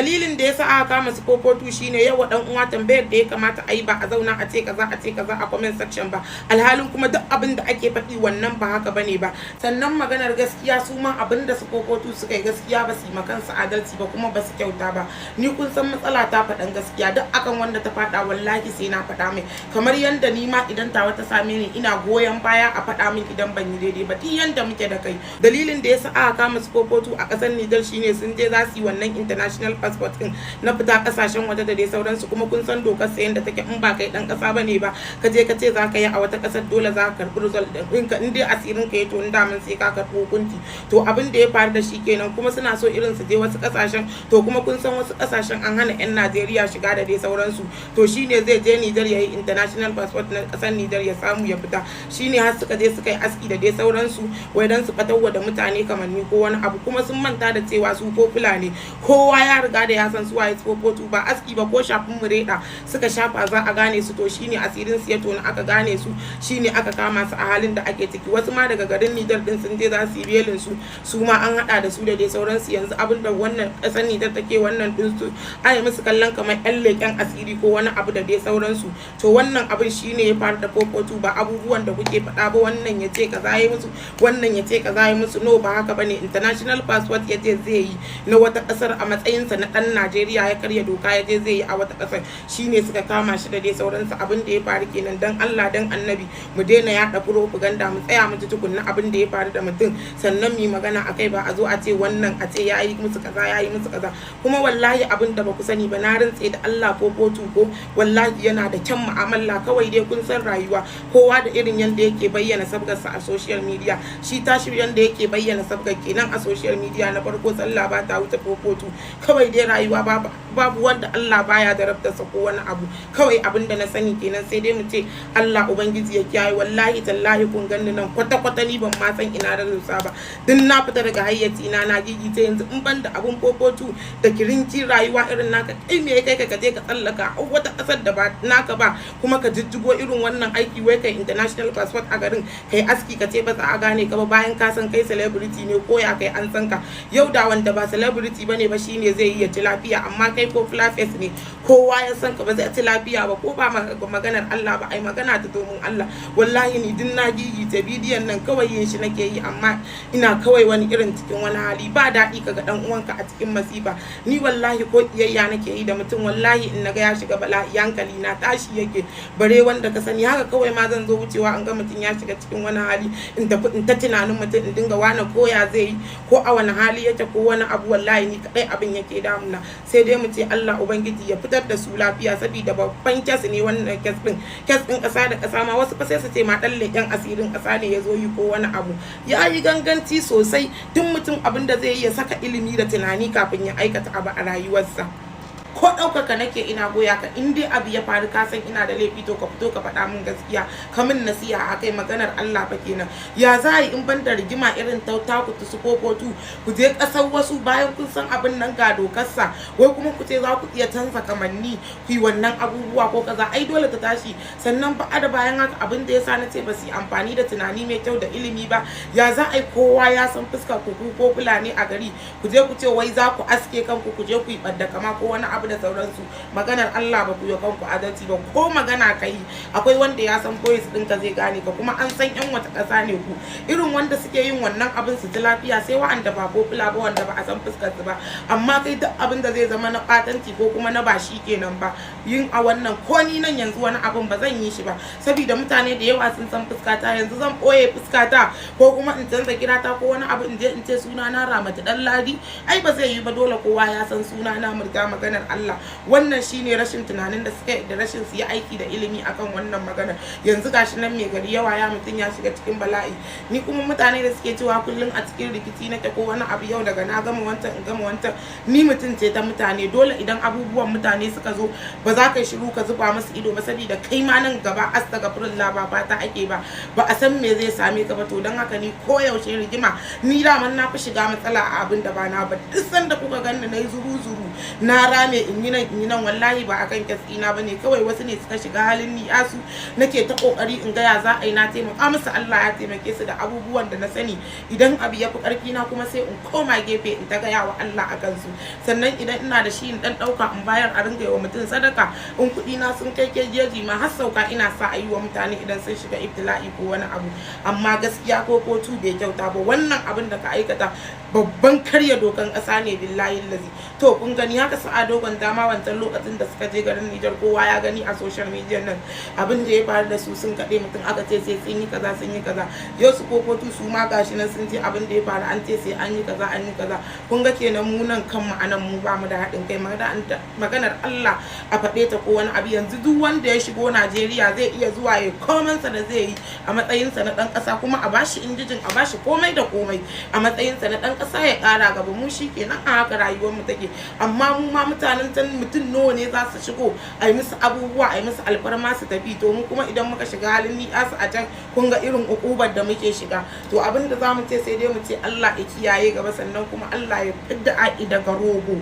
Dalilin da yasa aka kama su Popotu shine yawa dan uwa tambayar da ya kamata a yi, ba a zauna a ce kaza, a ce kaza a comment section ba, alhalin kuma duk abin da ake faɗi wannan ba haka bane ba. Sannan maganar gaskiya, su ma abin da su Popotu suka yi, gaskiya ba su yi makansu adalci ba, kuma ba su kyauta ba. Ni kun san matsala ta faɗan gaskiya, duk akan wanda ta faɗa wallahi sai na faɗa mai, kamar yanda ni ma idan tawa ta same ni ina goyon baya a faɗa min idan ban yi daidai ba, duk yanda muke da kai. Dalilin da yasa aka kama su Popotu a ƙasar Nijar shine sun je za su yi wannan international passport din na fita kasashen waje da dai sauransu. Kuma kun san dokar sayan da take, in ba kai dan kasa bane ba, ka je ka ce za ka yi a wata kasar, dole za ka karbi result din ka. In dai asirin ka yi, to in daman sai ka karbi hukunci. To abin da ya faru da shi kenan. Kuma suna so irin su je wasu kasashen, to kuma kun san wasu kasashen an hana yan Najeriya shiga da dai sauransu. To shine zai je Nijar yayi international passport na kasar Nijar ya samu ya fita. Shine har suka je suka yi aski da dai sauransu, wai dan su batarwa da mutane kamanni ko wani abu. Kuma sun manta da cewa su ko Fulani, kowa ya riga da ya san su waye Popotu. Ba aski ba, ko shafin mureda suka shafa za a gane su. To shine asirin su ya tona, aka gane su, shine aka kama su a halin da ake ciki. Wasu ma daga garin Nijar din sun je za su yi belin su, su ma an hada da su da dai sauransu. Yanzu abin da wannan kasar Nijar take wannan din su, ana yi musu kallon kamar yan leƙen asiri ko wani abu da dai sauransu. To wannan abin shine ya faru da Popotu, ba abubuwan da kuke faɗa ba, wannan ya ce kaza yi musu, wannan ya ce kaza yi musu. No, ba haka bane. International passport ya ce zai yi na wata kasar a matsayinsa na ɗan Najeriya, ya karya doka ya je zai yi a wata ƙasar, shine suka kama shi da dai sauransu. Abin da ya faru kenan. Dan Allah dan Annabi mu daina yaɗa propaganda, mu tsaya mu ji tukunna abin da ya faru da mutum, sannan mu yi magana akai, ba a zo a ce wannan a ce yayi musu kaza, yayi musu kaza. Kuma wallahi abin da ba ku sani ba, na rantse da Allah, ko kotu ko wallahi yana da kyan mu'amala. Kawai dai kun san rayuwa, kowa da irin yanda yake bayyana sabgarsa a social media. Shi tashi yanda yake bayyana sabgar kenan a social media. Na farko, sallah ba ta wuce Popotu. Kawai dai rayuwa babu wanda Allah baya da rabtarsa ko wani abu. Kawai abin da na sani kenan, sai dai mu ce Allah Ubangiji ya kiyaye. Wallahi tallahi kun ganni nan, kwata kwata ni ban ma san ina da rusa ba, duk na fita daga hayyaci na, na gigice. Yanzu in ban da abun Popotu da kirinci rayuwa irin naka, kai me kai ka je ka tsallaka a wata kasar da ba naka ba, kuma ka jijjigo irin wannan aiki, wai kai international passport a garin, kai aski, ka ce ba za a gane ka ba, bayan ka san kai celebrity ne, ko ya kai an san ka? Yau da wanda ba celebrity bane ba shine zai yi ya ci lafiya, amma kai ko face ne, kowa ya san ka, ba zai ci lafiya ba. Ko ba maganar Allah ba, ai magana ta domin Allah. Wallahi ni din na gigice, bidiyon nan kawai yin shi nake yi, amma ina kawai wani irin cikin wani hali. Ba daɗi kaga dan uwanka a cikin masifa. Ni wallahi ko kiyayya nake yi da mutum, wallahi in naga ya shiga bala'i hankali na tashi yake, bare wanda ka sani. Haka kawai ma zan zo wucewa an ga mutum ya shiga cikin wani hali, in tafi in ta tunanin mutum, in dinga wani koya zai yi, ko a wani hali yake, ko wani abu. Wallahi ni kadai abin yake damuna. Sai dai mu ce Allah Ubangiji ya fitar da su lafiya, saboda babban case ne wannan case din, case din kasa da kasa ma. Wasu fa sai su ce ma dan leƙen asirin kasa ne ya zo yi ko wani abu. Ya yi ganganci sosai. Duk mutum abin da zai yi, ya saka ilimi da tunani kafin ya aikata abu a rayuwarsa. Ko ɗaukaka nake ina goya ka, in dai abu ya faru ka san ina da laifi, to ka fito ka faɗa min gaskiya, ka min nasiha a kai. Maganar Allah fa kenan. Ya za a yi in ban da rigima irin ta taku su Popotu, ku je ƙasar wasu bayan kun san abin nan ga dokarsa, wai kuma ku ce za ku iya canza kamanni ku yi wannan abubuwa ko kaza? Ai dole ta tashi. Sannan ba da bayan haka, abin da yasa na ce ba su yi amfani da tunani mai kyau da ilimi ba, ya za a yi kowa ya san fuskar ku ko Fulani a gari, ku je ku ce wai za ku aske kanku, ku je ku yi ɓadda kama ko wani abu da sauransu? Maganar Allah, ba ku yi kanku adalci ba. Ko magana ka yi, akwai wanda ya san voice ɗinka zai gane ka, kuma an san yan wata ƙasa ne ku. Irin wanda suke yin wannan abin su ji lafiya sai wa'anda ba popular ba, wanda ba a san fuskar su ba. Amma kai duk abin da zai zama na ɓatanci ko kuma na ba shi kenan ba yin a wannan, ko ni nan yanzu wani abin ba zan yi shi ba, saboda mutane da yawa sun san fuskata. Yanzu zan ɓoye fuskata ko kuma in canza kirata ko wani abu, in je in ce suna na Ramatu Dan Ladi? Ai ba zai yi ba, dole kowa ya san suna na Murja. Maganar Allah, wannan shine rashin tunanin da suka da rashin su yi aiki da ilimi akan wannan maganar. Yanzu gashi nan mai gari yawa ya mutum ya shiga cikin bala'i. Ni kuma mutane da suke cewa kullum a cikin rikici nake ko wani abu, yau daga na gama wancan in gama wancan, ni mutum ce ta mutane. Dole idan abubuwan mutane suka zo, ba za ka yi shiru ka zuba musu ido ba, saboda kai ma nan gaba, astagfirullah, ba fata ake ba, ba a san me zai same ka ba. To don haka ni koyaushe rigima, ni daman na fi shiga matsala a abin da ba na ba. Duk sanda kuka ganni na yi zuru zuru Na rame, in yi nan, in yi nan, wallahi ba akan case ɗina bane. Kawai wasu ne suka shiga halin ni'asu, nake ta kokari in ga ya za a yi na taimaka musu. Allah ya taimake su da abubuwan da na sani. Idan abu ya fi karfi na kuma, sai in koma gefe in ta gaya wa Allah a kansu. Sannan idan ina da shi, in dan dauka in bayar, a ringa yi wa mutum sadaka. In kuɗi na sun kai kejeji ma, har sauka ina sa a yi wa mutane idan sun shiga ibtila'i ko wani abu. Amma gaskiya ko kotu bai kyauta ba. Wannan abin da ka aikata babban karya dokan ƙasa ne, billahi lazi. To kun gani haka su Ado Gwanja ma wancan lokacin da suka je garin Nijar, kowa ya gani a social media nan abin da ya faru da su. Sun kaɗe mutum, aka ce sai sun yi kaza, sun yi kaza. Yau su kokotu su ma gashi nan sun ce abin da ya faru, an ce sai an yi kaza, an yi kaza. Kun ga kenan mu nan kanmu anan mu ba mu da haɗin kai. Maganar Allah a faɗe ta ko wani abu, yanzu duk wanda ya shigo Najeriya zai iya zuwa ya komansa da zai yi a matsayinsa na ɗan ƙasa, kuma a bashi indigene, a bashi komai da komai a matsayinsa na ɗan ƙasa, ya ƙara gaba. Mu shi kenan, a haka rayuwar mu take. Amma mu ma mutanen can, mutum nawa ne za su shigo, a yi musu abubuwa, a yi musu alfarma, su tafi? To mu kuma idan muka shiga halin ni'asu a can, kun ga irin ukubar da muke shiga. To abin da za mu ce, sai dai mu ce Allah ya kiyaye gaba, sannan kuma Allah ya fidda a'i daga rogo.